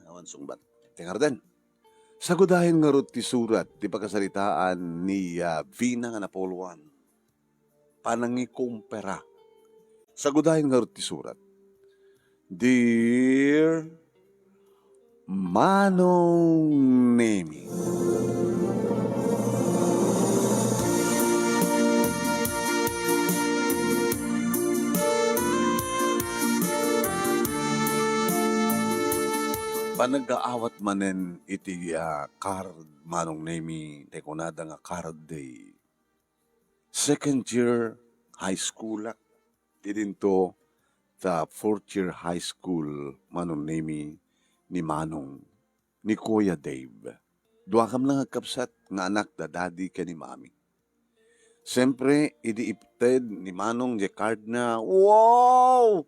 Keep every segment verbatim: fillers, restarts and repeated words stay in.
Awan sungbat. Ti ngaruden. Sagudayen ngarud ti surat ti pakasaritaan ni, ah, Vina nga napuluan. Panangikumpara. Sagudayen ngarud ti surat. Dear Manong Nemi. Panagaawat manen iti, ah, card, Manong Nemi, ti kunada nga card day. Second year high school ak. Idinto ta fourth year high school, Manong Nemi, ni Manong, ni Kuya Dave. Duakam lang a kabsat nga anak da Daddy ken ni Mami. Siyempre, idi ipted ni Manong diay card na, wow!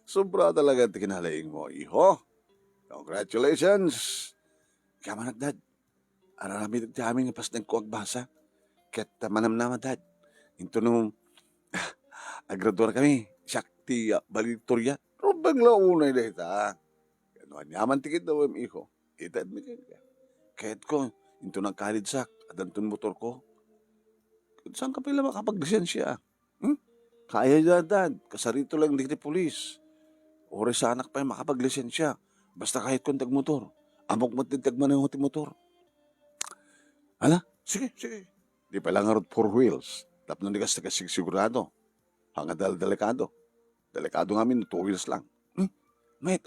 Sobra talaga ti kinalaing mo, iho. Congratulations! Kamanak, Dad. Ar-aramidek ti amin nga pasnekko agbasa. Ket, ah, manamnama, Dad. Intono agraduar kami, siak ti, ah, valedictorian. Rumbeng la unay dayta. Ket no aniaman ti kiddawem, iho, itedmi kenka. Kayatko, intono nag-college-ak, addanton motorko. Saanka pay la makapaglisensia? Hmm? Kaya da, Dad. Kasarito lang dagiti pulis. Uray saanak pay makapaglisensia. Basta kayatko ti agmotor. Ammok met ti agmaneho ti motor. Ala, sige, sige. Di pay la ngarud four wheels. Tapno di kasta kasigsigurado. Haan nga dal-, delikado. Delikado ngamin no two wheels lang. Hmm? Met,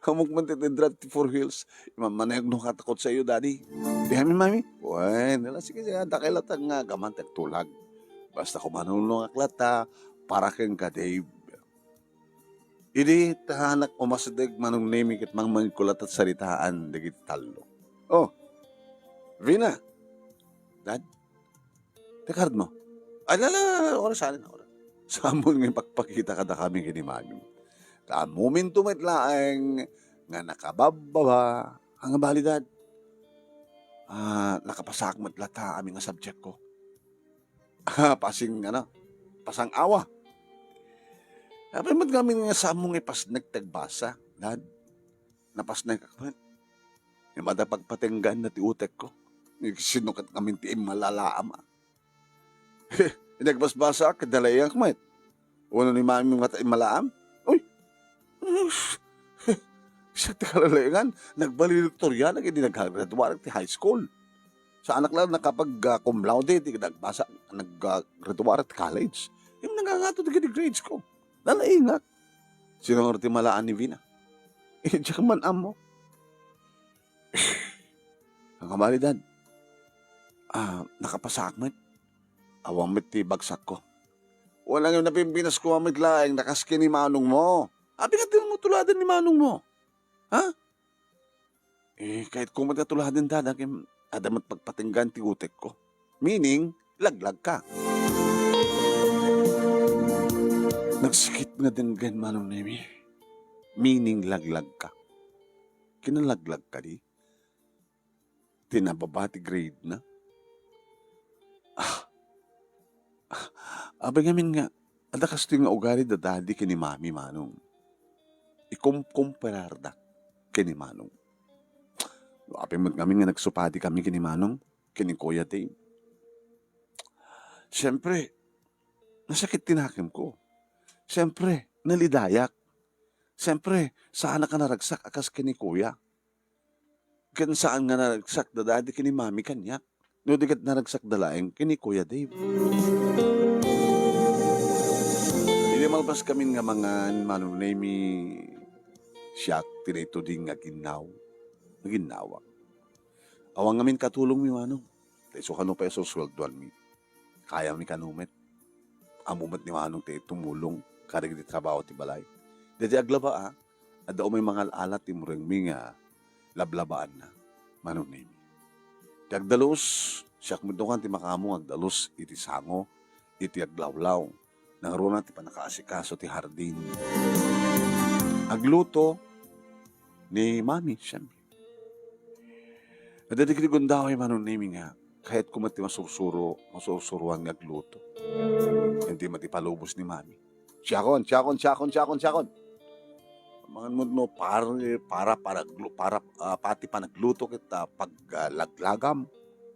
ammok met ti drive ti four wheels. Imamanayag no katakot sa iyo, Daddy. Di amin, Mami. Wen, ala, sige, sige, adda kay latta nga gaman ti agtulag. Basta kumanunongak latta para kenka, Dave. Idi ta anak umasdeg, Manong Nemi, ket mangmangikulatat saritaan dagiti tallo. Oh, Vina. Dad, ti card mo. Ay, la, la, la, la, oras, alin, oras. Sa ammon nga ipakpakita kadakami ken ni Mami. Ta momento met laeng nga nakababbaba. Haan nga bali, Dad. Ah, nakapasaak met latta amin nga subject ko. Ah, pasing, ano, pasang-awa. Apay met ngamin nga sa ammon nga ipasnek ti agbasa, Dad. Napasnekak met. Ngem adda pagpatenggaanna ti utekko. Sino ket ngamin ti immalalaam, ah? Inagbasbasaak ket nalaingak met. Wenno ni Mami nga ta immalaam? Uy! Siak ti kalalaingan, nagvaledictorianak idi naggraduarak ti high school. Saanak la nakapag, ah, cum laude idi nagbasa, nag, ah, graduarak ti college. Ngem nangangato dagiti grades ko. Nalaingak. Sino nga ti malaam ni Vina? Eh, diak man ammo. Haan nga bali, Dad. Ah, nakapasaak met. Awan met ti bagsakko. Wen, ngem napimpinasko met laeng na kas ken ni manong mo. Apay nga dimo tuladen ni manong mo? Ha? Eh, kayatko met nga tuladen, Dad, ngem adda met pagpatenggaan ti utekko. Meaning, laglagka. Nagsakit nga denggen, Manong Nemi. Meaning, laglagka. Kinalaglagka di? Ti nababa ti grade na? Ah. Ah, apay ngamin nga, adda kastoy nga ugali da Daddy ken ni Mami, Manong. Ikumkumpararda ken ni Manong. Apay met ngamin nga nagsupadi kami ken ni Manong, ken ni Kuya Dave. Siyempre, nasakit ti nakemko. Siyempre, nalidayak. Siyempre, saanak a naragsak a kas ken ni Kuya. Ken saan nga naragsak da Daddy ken ni Mami kaniak, no di ket naragsak da laeng ken ni Kuya Dave. Idi malpas kamin nga mangan, Manong Nemi, siak ti naituding nga ginnaw-, nga ginnawa. Awan ngamin katulongmi, Manong. Ta isu kano pay a susueldoanmi. Kayami kano met. Ammo met ni Manong ti tumulong kadagiti trabaho ti balay. Daydi aglaba, a, adda umay mangal-ala ti imrengmi nga lablabaanna, Manong Nemi. Ti agdalus, siak met nukan ti makaammo nga agdalus iti sango, iti aglawlaw. Nangruna ti pannakaasikaso ti hardin. Agluto ni Mami, siyempre. Adda dagiti gundaway, Manong Nemi, nga kayatko met ti masursuro, masursuroan nga agluto. Ken di met ipalubos ni Mami. Siakon, siakon, siakon, siakon, siakon. Mangan mo no par-, para, para, para, ah, pati panagluto ket, ah, pag, ah, laglagam,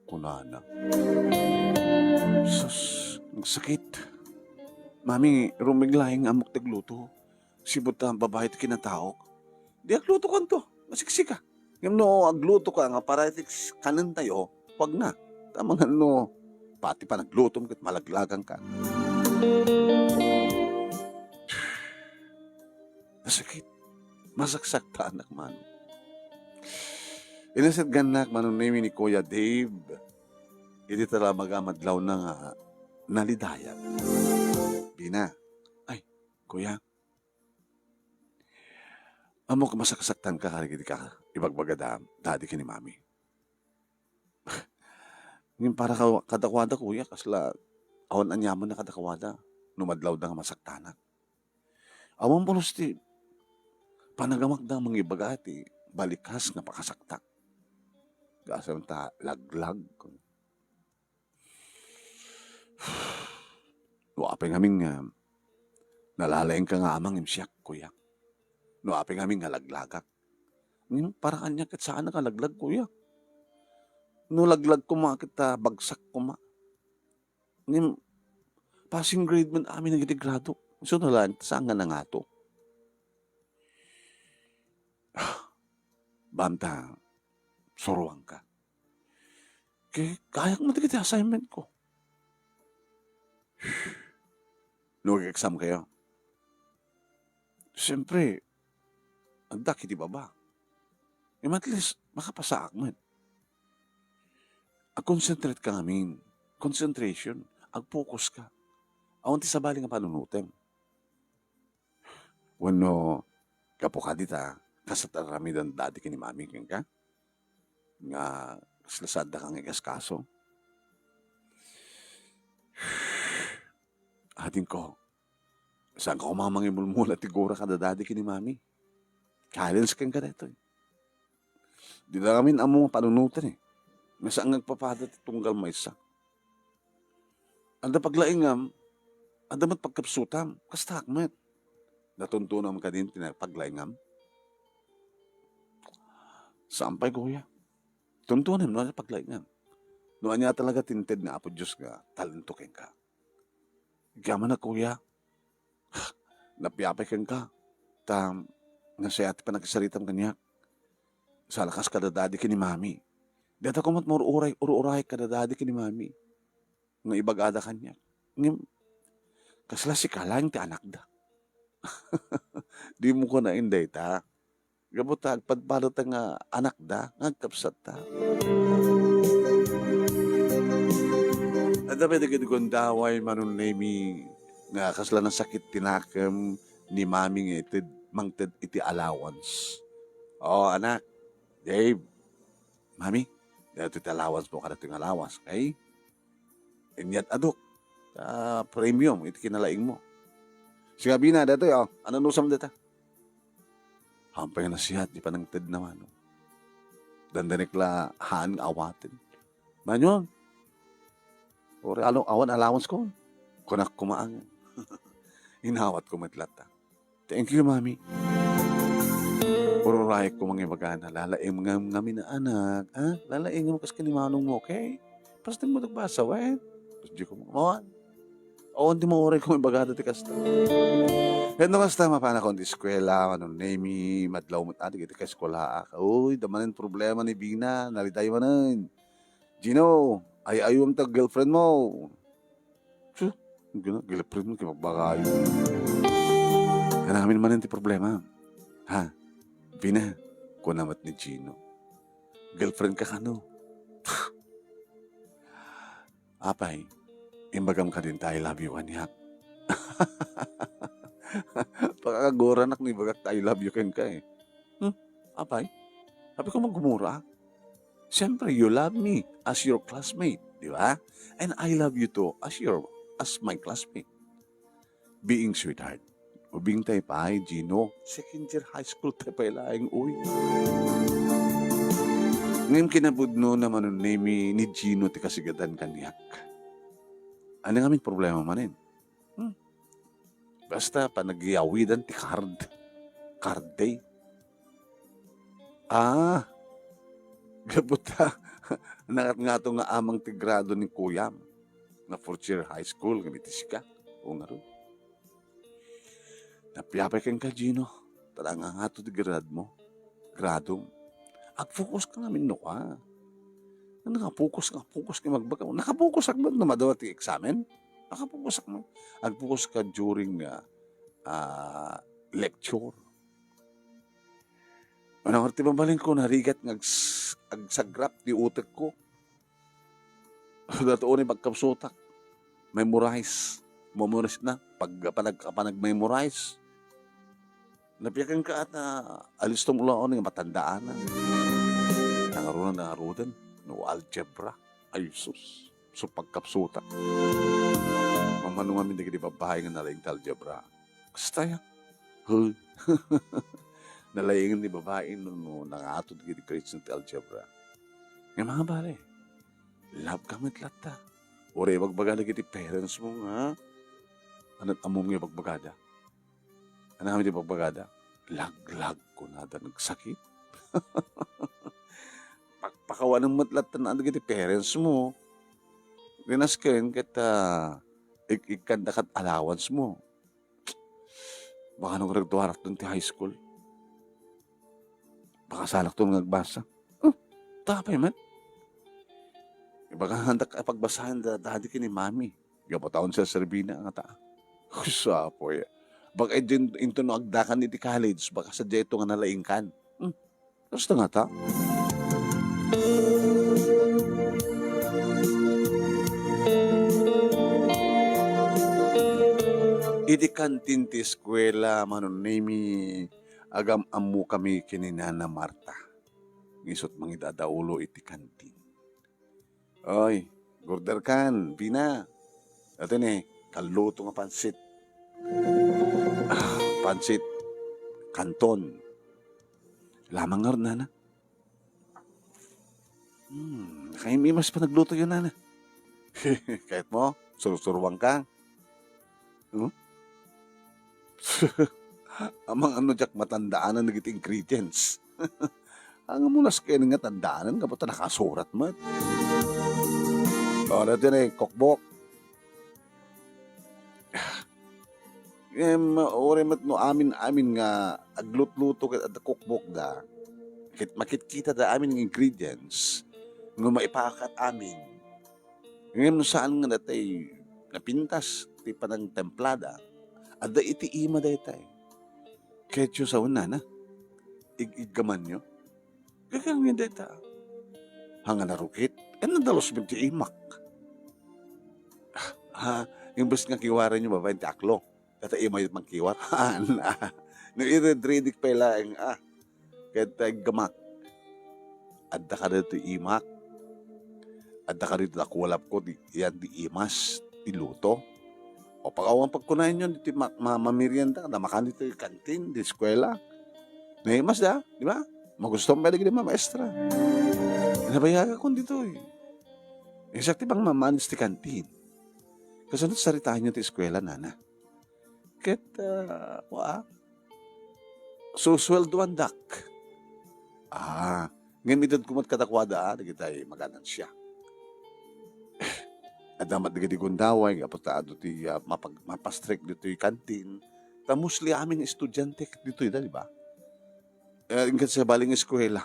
kunana. Sus, nagsakit. Mami, ruming laeng ammok ti agluto. Sibut ta babae ti kinataok. Di agluto kanto, masiksika. Ngem no agluto ka nga para iti kanen tayo, wag na. Ta mangan no, pati panaglutom ket malaglagan ka. Nasakit. Masaksaktanak man. Inasitgannak Manong Nemi ni Kuya Dave. Iti talaga madlawna nga nalidayak. Bina. Ay, Kuya. Ammok masaksaktan ka, kadagiti ka, ibagbaga da, dadi ken ni Mami. Ngem para ka, kadakuada, Kuya, kasla awan aniamanna kadakuada no madlawda nga masaktanak. Awan pulos ti panagamakda mangibaga ti balikas nga pakasaktak. Gasam ta laglag. No apay ngamin nga nalalaing ka nga ama ngem siak, Kuya. No apay ngamin nga laglagak. Ngem para kaniak ket saan a laglag, Kuya. No laglag koma ket, ah, bagsak koma. Ngem passing grade man amin dagiti grado. Isu na laeng, saan nga nangato. Banta, suruanka. Kay kayak mo dagiti assignment ko. No exam kayo, siyempre, adda iti baba. Ngem at least, makapasaak met. Ag-concentrate ka ngamin. Concentration. Ag-focus ka. Awan ti sabali nga panunutem. Wenno, gapu kadi ta, kas aramiden dadi ken ni Mami kenka? Nga, kasla saanda ka nga igaskaso? Adingko, saan ka koma mangimulmula ti gura kada dadi ken ni Mami? Challenge kenka daytoy. Di da ngamin ammo nga panunoten, eh. Nga saan nga agpapada ti tunggal maysa. Adda paglaingam, adda met pagkapsutam, kastaak met. Natuntuonam kadin ti paglaingam? Saan pay, Kuya. Tuntuonem no adda paglaingam. No ania talaga ti inted ni Apo Dios nga talento kenka. Agyamanak, Kuya. Napiapay kenka. Ta, nasayaat ti panagsarsaritam kaniak. Saan a kas kada dadi ken ni Mami. Dayta koma met maur-uray, ur-uray kada dadi ken ni Mami. Nga ibagada kaniak. Ngem, kasla sika laeng ti anakda. Dimo kunaen dayta. Gapu ta agpadpadata nga anakda, nga agkapsatta. Adda pay dagiti gundaway, Manong Nemi, nga kasla nasakit ti nakem ni Mami nga ited, mangted iti allowance. O, anak, Dave, Mami, daytoy ti allowance mo, kadagitoy nga allowance, kay? Inyat a duk, ta premium iti kinalaingmo. Sika Bina, daytoy, o, anusam dayta. Hampay nga nasayaat ti panangtedna, Manong. Dandanek la haan nga awaten. Manong, uray alo-, awan allowance ko. Kunak koma nga. Inawatko met latta. Thank you, Mami. Ururayek ko mangibagana, lalaingam ngamin a anak, a? Lalaingam kas ken ni Manongmo, okay? Pastem mo dagbasa, wen? Kas di ko makawan. Awan ti mauray ko ibagada ti kasta. Ket no kasta, mapanakon ti eskuela, Manong Nemi, madlaw met adik iti kaeskuelaak. Uy, da manen problema ni Bina, naliday manen. Gino, ay-ayom ta girlfriend mo. Su, gina-, girlfriend mo, kipagbagayo. Anamin manen ti problema. Ha? Bina, kuna met ni Gino. Girlfriend ka kano? Apay, imbagam kadin ta I love you kaniak. Pakakaguran ak no ibagak ta I love you kenka, eh. Hmm? Apay? Apay ko, maggumura? Siyempre, you love me as your classmate, di ba? And I love you too as your, as my classmate. Being sweetheart. Ubing tay pay, Gino. Second year high school tay pay laeng, uy. Ngem kinapudno na Manong Nemi ni Gino ti kasigadan kaniak. Ania ngamin problema manen? Hmm. Basta panagiawidan ti card. R D. Ah, gapu ta, nangat-ngato nga amang ti grado ni kuyam, nga fourth year high school, ngem iti sika, o ngarud. Napyapay kenka, Gino, ta nangat-ngato ti grade mo, gradom. Agfocus ka ngamin no ka. Nakapokus, nakapokus nga magbaga. Nakapokus ak man no madama ti examen. Nakapokus ak man. Agpokus ka during, ah, ah, lecture. Ano ti mabalin ko, narigat nga ags-, agsagrap ti utek ko. Datoy ni pagkapsutak. Memorize. Memorize na. Pag, panag-, panag-memorize. Napiakan ka at, ah, alistom ulaon nga matandaan na. Nangaruna, nangaruden. No algebra. Ay, sus. So, pagkapsutak. Mamano nga min dagiti babbai nga nalaing ti algebra. Kasta ya. Hoy. Nalaingan ni babai no, no nangato dagiti grades ti algebra. Nga mga bale, love ka met latta. Uray ibagbaga dagiti parents mo nga, ano, ammom nga ibagbagada? Ano kami ti ibagbagada? Laglag, kunada, nagsakit. Pakpakawanem met latta na dagiti parents mo. Dinas ken ket, ah, ik-, ikkanda kat allowance mo. Baka no nagduarak dun ti high school. Baka salak dun nga agbasa. Hmm, tapay man. Baka handak a pagbasahan da, daddy ken ni mami. Gapu ta unsa serbina nga ta. Usapoy. Baka idin, into no agdakan iti college, baka sadja ito nga nalaingkan. Hmm. Kasta nga ta. Iti kantin ti eskuela, Manong Nemi, agam-ammokami ken ni Nana Marta. Ngisut mangidadaulo iti kantin. Oy, order kan, Bina. Daytoy ni, kalluto nga pansit. Ah, pansit. Kanton. Lamang ngarud, nana. Hmm, nakaimas panagluto yun, nana. Kayat mo, sursuruan ka. Hmm? Amang ano diak matandaanan dagiti ingredients. Ang amunas kayo nga tandaanan, gapu ta nakasurat met. O, daytoy ni, cookbook. Em, uray met no amin-amin nga aglutluto ket adda cookbook da, ket makitkita da amin nga ingredients, nga maipakat amin. Ngem no saan nga datay napintas ti panangtemplada, adda iti ima daytay. Ketchup sa unana, ig-iggamanyo. Gagangen dayta. Hanga narukit, en nadalus met ti imak. Ha, imbes nga kiwaranyo babaen ti aklo. Data imayo mangkiwar. Haan. No iredredik pay laeng, ah. Ket, ah, gamak. Adda kadagitoy imak. Adda kadagitoy dakulap ko, di, yan di imas, di luto. O, pag-awan pagkunaenyo, ditoy ma-, ma-, mamerienda, na makan ditoy kantin, di eskuela. Naimas da, di ba? Magusto pay dagiti mamaestra. Nabayagan ko ditoy. Exactly bang mamanis ti kantin. Kasano saritaenyo ti eskuela, nana? Ket, ah, wa, susueldoandak. Ah, ngem itedko met kadakuada, ah, dagitay maganansia. Adda met dagiti gundaway, gapu ta adu ti, ah, mapag-, mapastrek ditoy kantin. Ta mostly amin estudiante ditoy da, di ba? Eh, inggana sabali nga eskuela.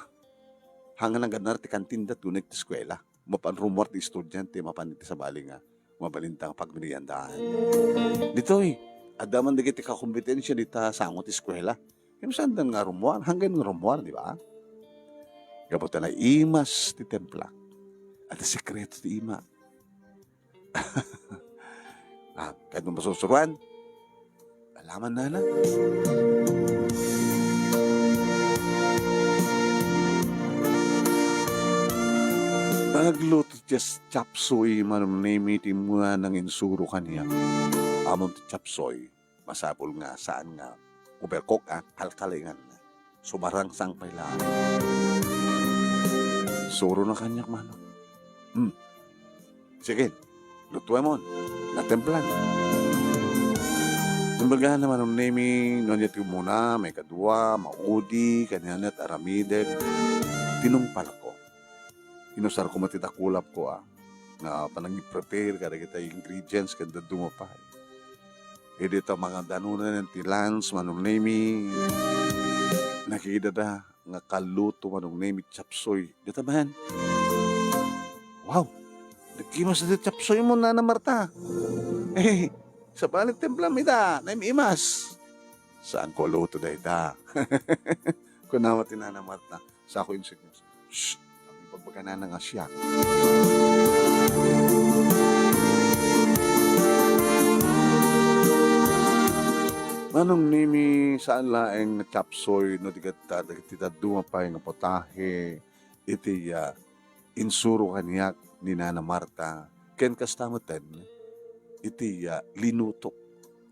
Hanga nagganar ti kantin da, tunek ti eskuela. Mapan rummuar ti estudiante, mapan iti sabali nga mabalinta nga pagmeriendaan. Ditoy, adda man dagiti kakompetensia dita sango ti eskuela. Ngem saanda nga rummuar, hanggan nga rummuar, di ba? Gapu ta naimas ti templa. Adda sekreto ti ima. Ah, kayatmo masusuroan? Alaman, nana. Nagluto ti chop suey, Manong Nemi, ti mua nga insuro kaniak. Ammom ti chop suey, masapul nga saan nga overcook, ah, kalkalingan. Sumarangsang pay laeng. Surona kaniak, Manong. Hmm. Sige, lutuemon. Natemplan. Imbagana, Manong Nemi, no ania ti umuna, maikadua, maudi, kaniana ti aramidek, tinungpalko. Inusarko met ti dakulapko, a, nga panangi-prepare kadagiti ingredients ken dadduma pay. Idi ta mangadanunan ti lunch, Manong Nemi, nakidada nga kalluto, Manong Nemi, chapsuy. Dita man. Wow! Nagkimas ti chapsuy mo, Nana Marta. Eh, sabali timplam ita, naim-imas. Saanko a luto dayta. Kunana ti Nana Marta. Saanko insignis. Shh! Ibagbagana nga siak. Manong Nemi, saan laeng nga chapsuy no di ket dagiti dadduma pay nga putahe iti, ah, insuro kaniak ni Nana Marta, ken kasta metten iti, ah, linutok.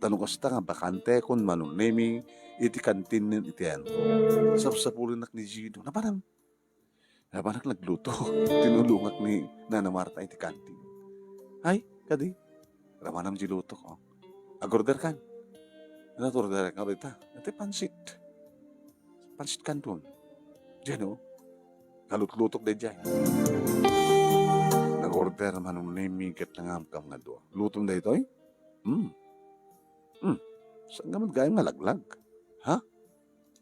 Ta no kasta nga bakantekon, Manong Nemi, iti kantin iti ayanko. Sapsapulennak ni Gino. Napanan, napanak nagluto. Tinulongak ni Nana Marta iti kantin. Ay, kadi, ramanam di lutok, oh. Agorder kan. Ano order nga dita? Iti pansit. Pansit Canton. Diyan, oh. Nalutlutok daydiay. Nag-order, Manong Nemi, ket nangamkam nga dua. Lutom daytoy? Hmm. Hmm. Saan nga met gayam nga laglag? Ha?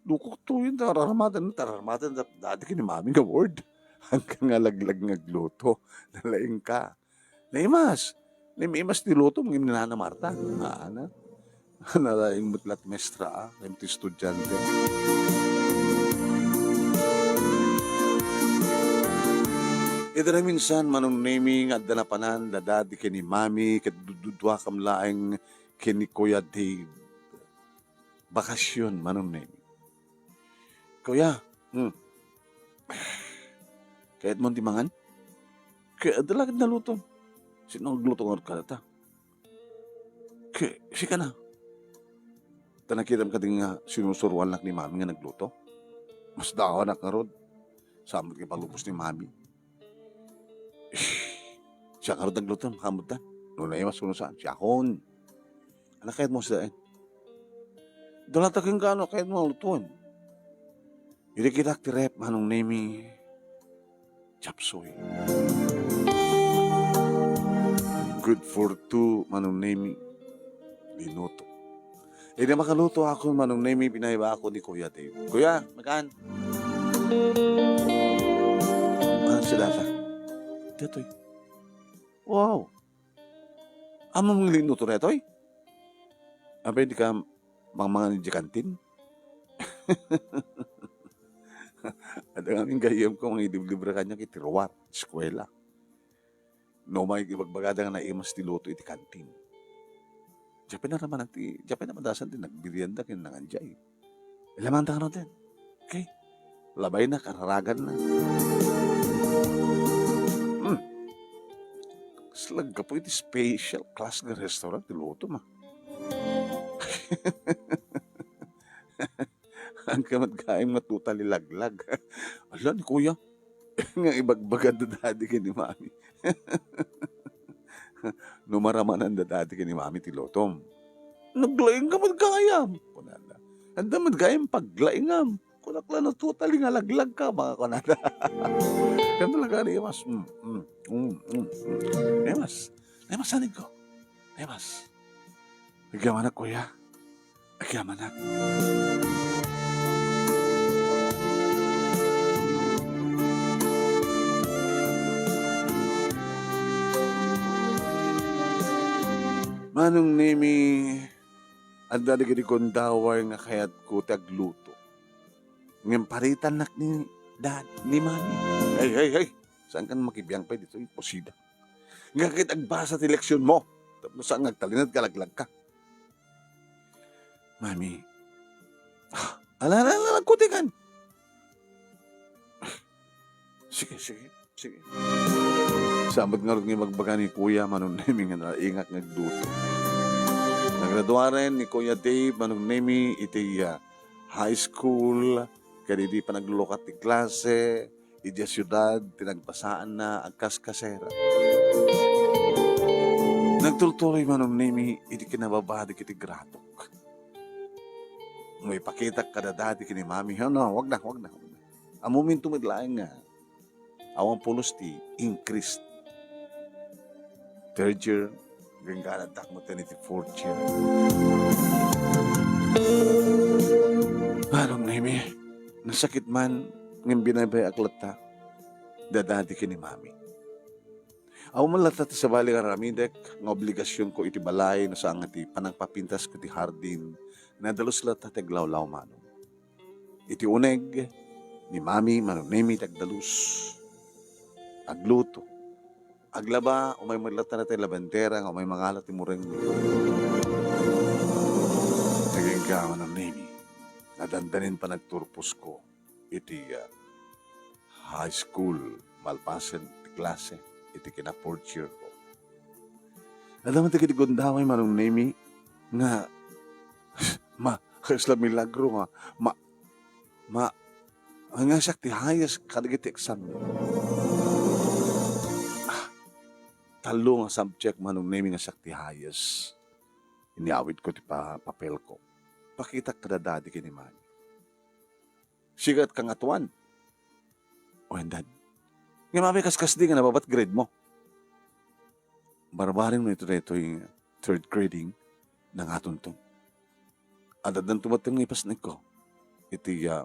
Lukok to yun, tararamadan, tararamadan, da-, dati ken ni Mami nga word. Hanggang nga laglag nga agluto. Nalaing ka. Naimas. Naimas ti luto, ngem ni Nana Marta. Ana. Nalaing met la ti mestra, a, ken ti estudiante. Iti naminsan, Manong Nemi, nga adda napanan, da dadi ken ni Mami, ket dudduduakam laeng ken ni Kuya Dave. Bakasyon, Manong Nemi. Kuya, hmm. Kayatmo ti mangan? Kay adda la ket naluto. Sino nagluto ngarud kadata? Kay, sika na. Ta nakitam kadi nga sinusuroannak ni Mami nga nagluto? Mas daawanak ngarud. Saan met nga ipalubos ni Mami. Siak ngarud nagluto, makaammodan. No naimas wenno saan, siakon. Ania kayatmo sadaen? Dalata kenka, ania kayatmo a lutoen? Idi kitak ti ref, Manong Nemi, chapsuy. Good for two, Manong Nemi, linuto. Idi makalutoakon, Manong Nemi, pinaibako ni Kuya Dave. Kuya, makan. Ah, si Dada. Detoy. Wow. Ammom nga linuto daytoy? Apay, dika mangmangan idiay kantin? Adda ngamin gayyemko nga mangidiblibre kaniak iti ruar, eskuela. No, may ibagbagada nga naimas ti luto iti kantin. Diay pay naramanan ti, diay pay namadasan ti nagmerienda ken nangan diay. Ilamanta ngaruden. Okay? Labayna, kararaganna. Hmm. Kasla gapu iti special class nga restaurant ti lutom, a. Ania met gayam nga totally laglag. Ala ni Kuya. Nga ibagbagada dadi ken ni Mami. No maramanan da dadi ken ni Mami ti lutom. Naglaingka met gayam, kunada. Adda met gayam paglaingam. Kunak la no totally nga laglagka, mga kunada. Kaya talaga, Remas. Mm, mm, mm, mm, mm. Remas. Remas, sanig ko. Remas. Nagyamanak, Kuya. Agyamanak. Manong Nemi, adda dagiti gundaway nga kayatko ti agluto. Ngem paritannak ni dad-, ni mami. Hey, hey, hey! Saan ka makibiang pay ditoy? Pusida. Nga ket agbasa ti leksionmo. Tapno saan nga agtalinaed ka, laglagka. Mami. Ah, ala, ala, ala, nagkutikan. Sige, sige, sige. Saan met ngarud nga ibagbaga ni Kuya Manong Nemi nga nalaingak nga agluto. Nagraduaren ni Kuya Dave Manong Nemi iti, ah, high school, ken idi panaglulukat ti klase, idiay siudad ti nagbasaanna, agkaskasera. Nagturtuloy Manong Nemi idi kinababadek iti gratok. no ipakitak kada daddy ken ni mami, no, no, wag na, wag na, wag na. Ammominto met laeng nga awan pulos ti increase. Third year, gangganadtak met iti fourth year. Manong Nemi, nasakit man, ngem binaybay-ak latta, da daddy ken ni mami. Awan man latta ti sabali nga aramidek nga obligasionko iti balay no saan nga ti panangpapintasko iti hardin, nadalus latta ti aglawlaw, Manong. Iti uneg, ni Mami, Manong Nemi ti agdalus, agluto, aglaba, umay met latta daytoy labandera nga umay mangala ti murengna. Agingga, Manong Nemi, nadandanin panagturposko iti, ah, high school, malpasen ti klase, iti kina fourth year ko. Adda man dagiti gundaway, Manong Nemi, nga ma-, kasla milagro nga ma-, ma-, nga siak ti highest kadagiti exam. Ah, tallo nga subject, Manong Nemi, nga siak ti highest. Inyawidko ti pa-, papelko. Pakitak kada daddy ken ni mami. Sika ket kangatoan. Wen, Dad. Ngem apay kaskasdi nga nababat grade mo? Barbareng no ito daytoy third grading, nangatonton. Addanto met nga ipasnekko iti, ah,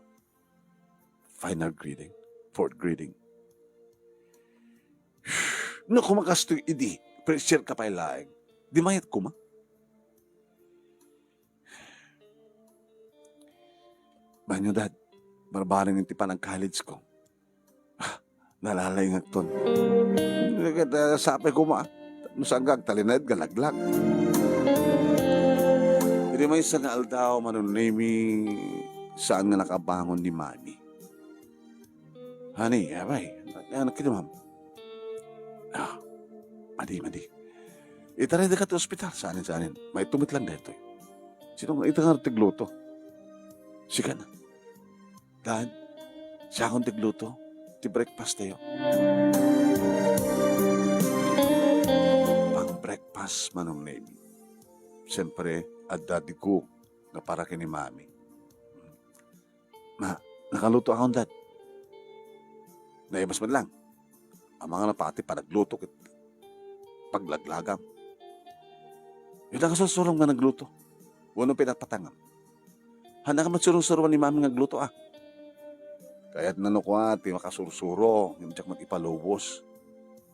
final grading, fourth grading. No, koma kastoy idi, pressure ka pay laeng. Di mayat koma. Banyo, Dad, barbareng iti panag-college ko. Ah, nalalayngakton. Ket, ah, sapay koma. No saan nga agtalinaed nga laglag. Iti maysa nga aldaw, Manong Nemi, saan nga nakabangon ni Mami. Honey, apay, ano ka, ma'am? Ah, madi, madi. Itarayda ka ti ospital, saanen, saanen. Maittumit lang daytoy. Sino nga ita nga ti agluto? Sika na. Dad, siakon ti agluto. Ti breakfast tayo. Pang breakfast, Manong Nemi. Siyempre, adda di Coke nga para ken ni Mami. Ma, nakaluto akon, Dad. Naimas man lang. Amangan a pati panagluto ket paglaglagam. Ita kasursurom nga nagluto. Wenno pinatpatangam. Haanka met sursursuroan ni Mami nga agluto, ah. Kayatna no kua ti makasursuro, ngem diak met ipalubos.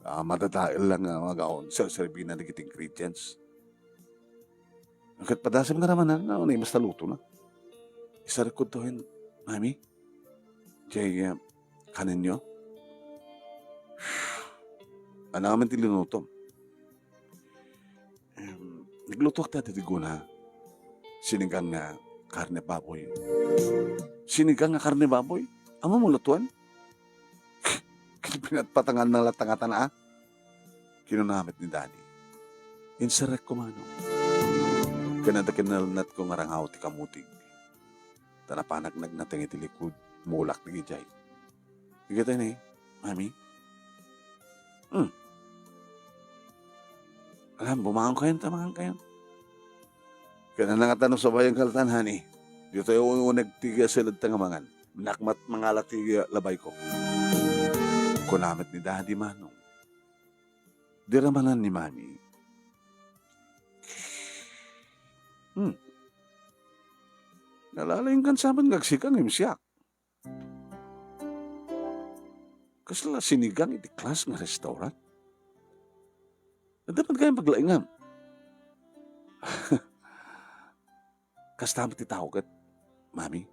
Ah, madadael lang nga magaon, serserbina dagiti ingredients. Ket padasem nga ramanan, no, naimas ta lutona. Isarek kudto ken, Mami, diay, ah, kanenyo. Ania ngamin ti linutom? Em, naglutoak ti adi ti guna. Sinigang nga karne baboy. Sinigang nga karne baboy? Ammom lutoen? Ket pinatpatanganna latta ngatan, ah. Kinuna met ni Daddy. Inserrekko, Manong. Ken adda kinalnatko nga rangaw ti kamutig. Ta napanak nagnateng iti likud, mulak dagijay. Igatay ni, Mami? Hmm. Alam, bumangon kayon ta mangan kayon. Ken ania ngata no sabayan kaltan, honey? Ditoy uneg ti seled ta nga mangan. Nakmat mangala ti, uh, labayko. Kuna met ni Daddy, Manong. Di ramanan ni Mami. Hmm. Nalalayngkan sa met nga agsigang, ngem siak. Kasla sinigang iti class nga restaurant? Adda met gayam paglaingam. Kasta met ti tao ket, Mami.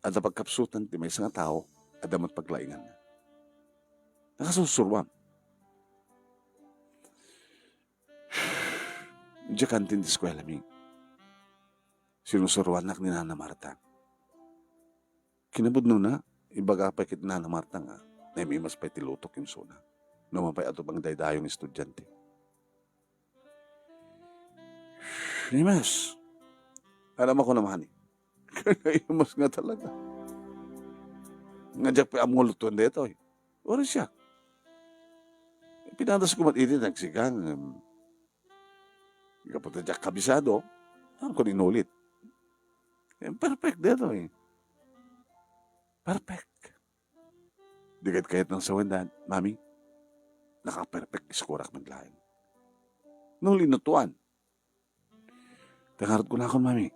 Adda pagkapsutan ti maysa nga tao, adda met paglainganna. Nakasursuroam. Diak kantin ti eskuela, Mi. Sinursuroannak ni Nana Marta. Kinapudnona, ibaga pay ket ni Nana Marta nga naim-imas pay ti lutok insuna. No man pay adu pangdaydayo nga estudiante. Naimas. Alam ako naman, eh. Naimas nga talaga. Nga diak pay ammo lutoen daytoy. Uray siak. Pinadasko met idi nagsigang, em, gapu ta diak kabisado, saankon inulit. Eh, perfect daytoy. Perfect. Di ket kayat nang sawen, Dad, Mami, naka-perfect score-ak met laeng. No, linutuan. Tangarot ko nakon, Mami,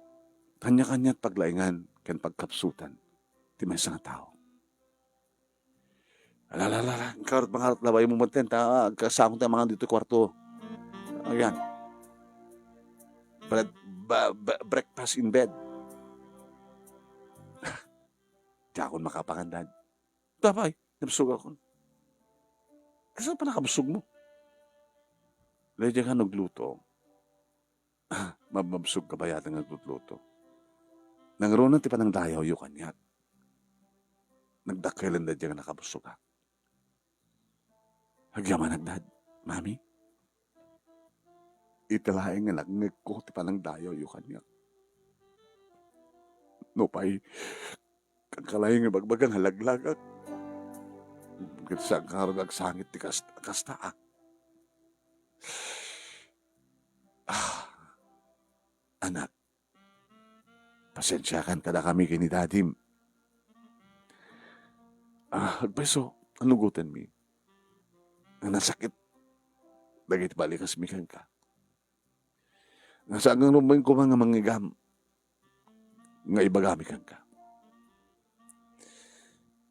kanya-kaniat paglaingan ken pagkapsutan ti maysa nga tao. Ala, ala, ala, ala. Karot, mangarot, labaymo met ten, ta agkasakon ti mangan ditoy kuarto. Ayan. Bread, ba, ba, breakfast in bed. Diakon makapangan, Dad. Tapay, nabsogakon. Kasano pay nakabsogmo? Daydiay nga nagluto. Mabmabsog kabayatan nga aglutluto. Nangruna ti panangdayawyo kaniak. Nagdakkelen daydiay nga nakabsogak. Agyamanak, Dad, Mami. Ita laeng nga nangngegko ti panangdayawyo kaniak. Nupay, kankalayo nga ibagbaga nga laglagak. Ket saan ngarud agsangit ti kas-, kasta, ah. Ah, anak, pasensiakan kadakami ken ni Dadim. Ah, agpayso, anugotenmi nga nasakit dagiti balikasmi kenka. Nga saan nga rumbeng koma nga mangngegam nga ibagami kenka.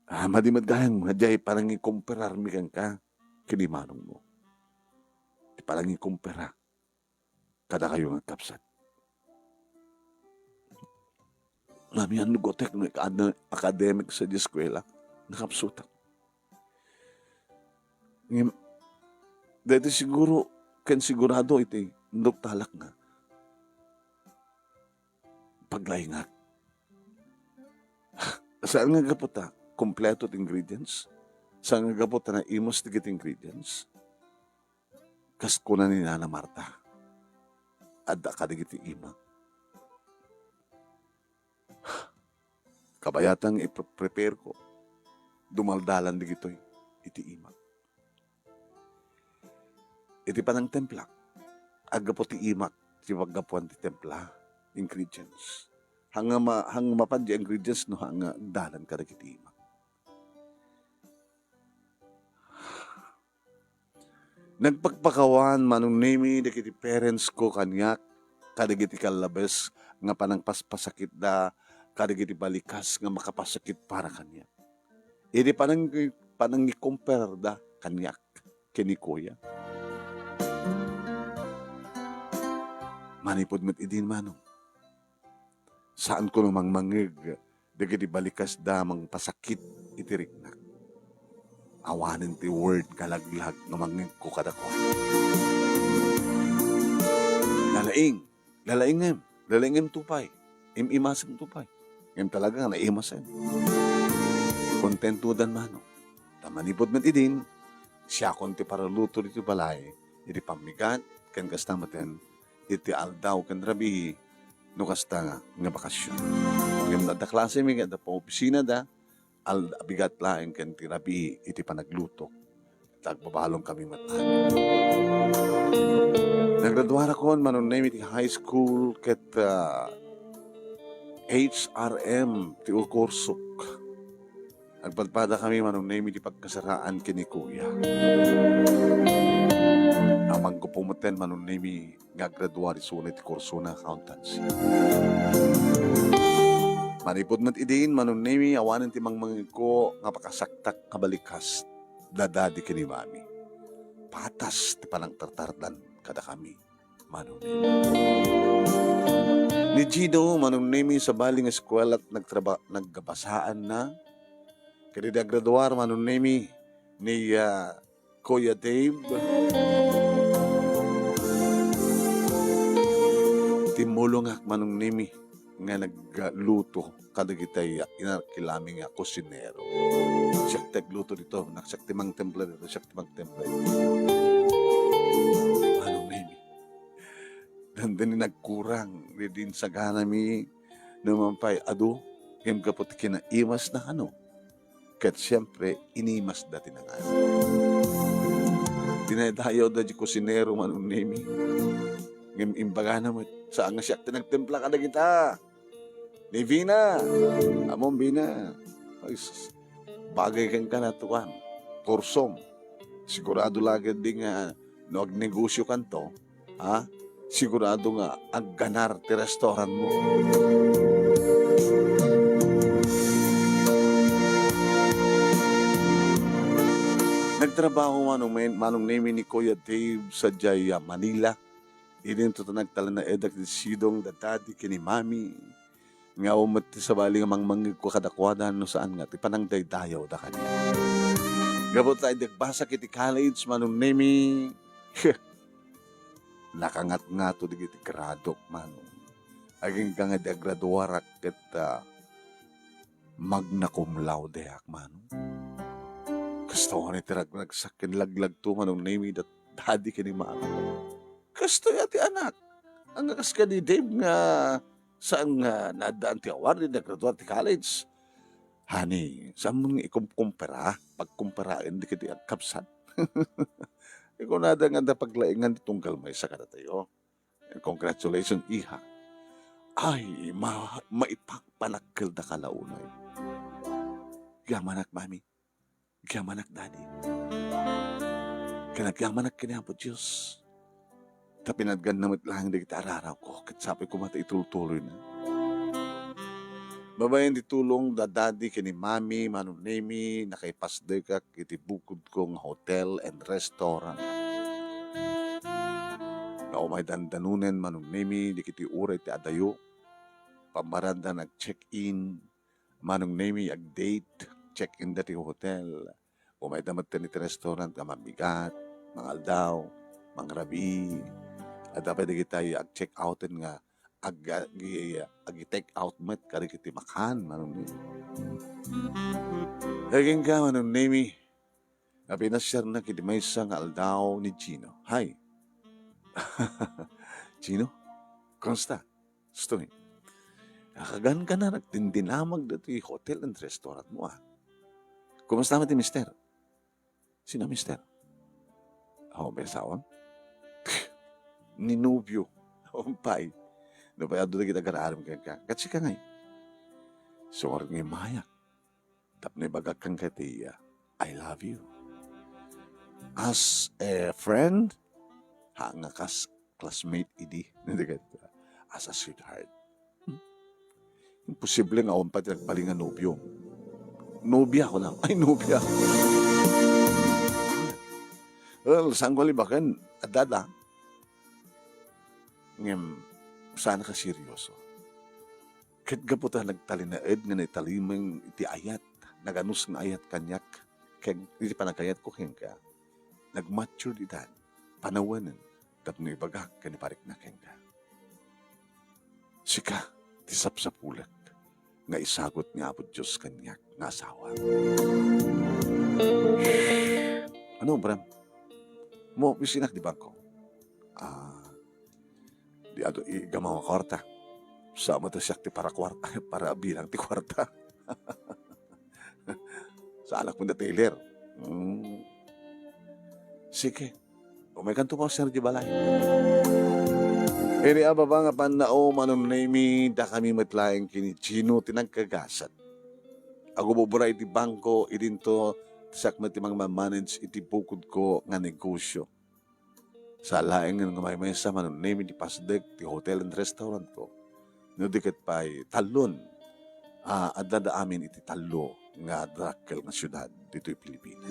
Ah, madi met gayam, nga diay panangikomperarmi kenka ken ni manongmo. Ti panangikompera kadakayo nga agkapsat. Mami, anugotek no ika-, academic sa di eskwela, nakapsutak. Ngem, daytoy siguro, ken sigurado iti induktalak nga paglaingak. Saan nga gapu ta kompleto ti ingredients? Saan nga gapu ta naimus dagiti ingredients? Kas kuna ni Nana Marta, adda kadagiti imak. Kabayatan nga ipre-, prepare ko. Dumaldalan dagitoy iti imak. Iti panangtempla, aggapu ti imak ti paggapuan ti templa, ingredients. Hanga ma-, hanga mapan di ingredients no hanga agdalan kadagiti imak. Nagpakpakawan, Manong Nemi, dagiti parents ko kaniak, kadagiti kallabes nga panangpaspasakitda, kadagiti balikas nga makapasakit para kaniak. Idi panang-, panangikomperarda kaniak ken ni Kuya. Manipud met idin, Manong, saanko no mangmangngeg dagiti balikasda mangpasakit iti riknak. Awanen ti word nga laglag nga mangngegko kadakuada. Lalaing, lalaingem, lalaingem Tupay, im-imasem Tupay. Ngem talaga nga naimasem. Kontentodan, Manong. Ta manipud met idin, siakon ti paraluto ditoy balay, iti pammigat, ken kasta metten, iti aldaw ken rabii, no kasta nga, nga bakasyon. Ngem adda klasemi nga adda paopisinada, al-, bigat laeng ken ti rabii iti panagluto. Ta agbabalongkami met amin. Nagraduarakon, Manong Nemi, ti high school ket, ah, H R M ti kursok. Nagpadpadakami, Manong Nemi, ti pagkasaraan ken ni Kuya. Amanko metten, Manong Nemi, nga aggraduar isuna iti kursona accountancy. Manipud met idin, Manong Nemi, awanen ti mangmangngegko nga pakasaktak nga balikas da Daddy ken ni Mami. Patas ti panangtartardan kadakami, Manong Nemi. Ni Gino, Manong Nemi, sabali nga eskuela ti nagtraba-, nagbasaanna. Ket idi aggraduar, Manong Nemi, ni, ah, Kuya Dave. Timmulongak, Manong Nemi, nga nagluto kadagiti inarkilami nga kusinero. Siak ti agluto dito, nak-, siak ti mangtempla dito, siak ti mangtempla dito. Manong Nemi, dandani nagkurang, di din saganami, no man pay adu, ngem gapu ti kinaimasna, ano? Ket siempre, inimasda ti nangan. Dinaydayaw da di kusinero, Manong Nemi. Ngem imbagana met, saan nga siak ti nagtempla kadagita. Ni Vina. Ammom, Vina. Ay, sus. Bagay kenka na tuan. Kursom. Sigurado la ketdi nga no agnegosyokanto, ha? Sigurado nga agganar ti restaurant mo. Nagtrabaho Manong, Manong Nemi ni Kuya Dave sadiay, ah, Manila. Idinto ta nagtalinaedak ti sidong da Daddy ken ni Mami. Nga awan met ti sabali nga mangmangngegko kadakuada no saan nga ti panangdaydayawda kaniak. Gapu ta idi agbasak iti college, Manong Nemi, nakangatngato dagiti gradok, Manong. Agingga nga idi agraduarak ket, ah, magna cum laudeak, Manong. Kastoy ti ragragsak ken laglagto, Manong Nemi, da Daddy ken ni Mami. Kastoy a ti anak. Ania, kas kadi Dave nga saan nga naaddaan ti award idi nagradua ti college? Honey, saan mo nga ikumkumpara? Pagkumparaen dagiti agkabsat. Ikunada nga adda paglaingan ti tunggal maysa kadatayo. And congratulations, iha. Ay, ma-, maipakpanakkel daka la unay. Agyamanak, Mami. Agyamanak, Daddy. Ken agyamanak ken ni Apo Dios. Ta pinadganna met laeng dagiti ararawko, ket sapay koma ta itultuloyna. Babaen ti tulong da Daddy ken ni Mami, Manong Nemi, nakaipasdekak iti bukodko nga hotel and restaurant. Nga umay dandanonen, Manong Nemi, dagiti uray ti adayo, pammaranda nga ag-check-in, Manong Nemi, ag-date, check-in da ti hotel. Umayda met iti restaurant nga mabigat, mangaldaw, mangrabii. Adda pay dagiti ag-check-outen nga ag-, agi-, agi-take out met kadagiti makan, Manong Nemi. Agingga, Manong Nemi, nga pinasiarnak iti maysa nga aldaw ni Gino. Hay! Gino, kumusta? Kastoy. Nakaganka na nagdindinamag ditoy hotel and restaurant mo, ah. Kumusta met ti mister? Sino mister? Awan pay asawam? Ni nobio. Awan pay. No pay adu dagiti agar-aram kenka. Ket sika ngay? Sumurot nga immayak. Tapno ibagak kenka ti, ah, "I love you." As a friend, ha, nga kas classmate idi. As a sweetheart. Hmm. Imposible nga awan pay ti nagbalin nga nobio. Nobia, kuna. Ay, nobia. Well, saan ko libaken, adda, adda. Ngem, saan ka seryoso? Ket gapu ta nagtalinaed nga naitalimeng iti ayat, naganus nga ayat kaniak, ken iti panagayatko kenka, nag-mature di edad, panawen, tapno ibagak ken ipariknak kenka. Sika ti sapsapulek nga isagut ni Apo Dios kaniak nga asawa. Ano, Bram? Mo, bisinak di bangko. Ah, Di adu igamaw a kuarta. Sa met siak ti para kuarta, para bilang ti kuarta. Saanak met nga teller. Hmm. Sige. Umaykanto, Pastor, di balay. Iti ababa nga pannao, Manong Nemi, dakami met laeng ken ni Gino ti nagkagasat. Agububra iti bangko, idinto, siak met ti mangmamanage iti bukodko nga negosyo. Sa laengen nga maymaysa, Manong Nemi, ti pasdek ti hotel and restaurant ko. No di ket pay, tallon. Ah, adda da amin iti tallo nga dakkel nga siudad ditoy Pilipinas.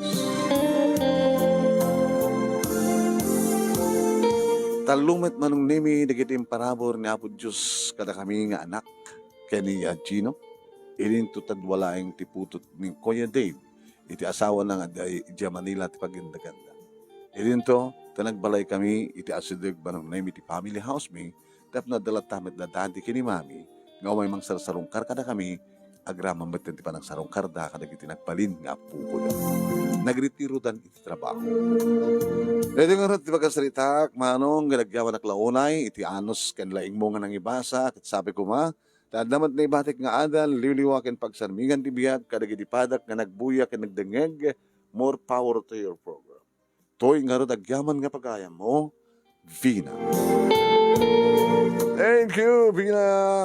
Tallo met, Manong Nemi, dagiti imparabur ni Apo Dios kadakami nga anak ken ni Gino. Idinto ta dua laeng ti putot ni Kuya Dave iti asawana nga adda idiay Manila ti pagindaganda. Idinto, ta nagbalaykami iti asideg, Manong Nemi, ti family house mi, tapno adda latta met da Daddy ken ni Mami, nga umay mangsarsarungkar kadakami, agraman met ti panagsarungkarda kadagiti nagbalin nga appokoda. Nagretirodan iti trabaho. Daytoy ngarud ti pagasaritaak, Manong, nga nagyamanak la unay iti anus ken laingmo nga nangibasa, ket sapay koma, ta adda met naibatik nga adal, liwliwa ken pagsarmingan ti biag kadagiti padak nga nagbuya ken nagdengngeg. More power to your program. Toy ngarud agyaman nga pagayammo, Vina. Thank you, Vina.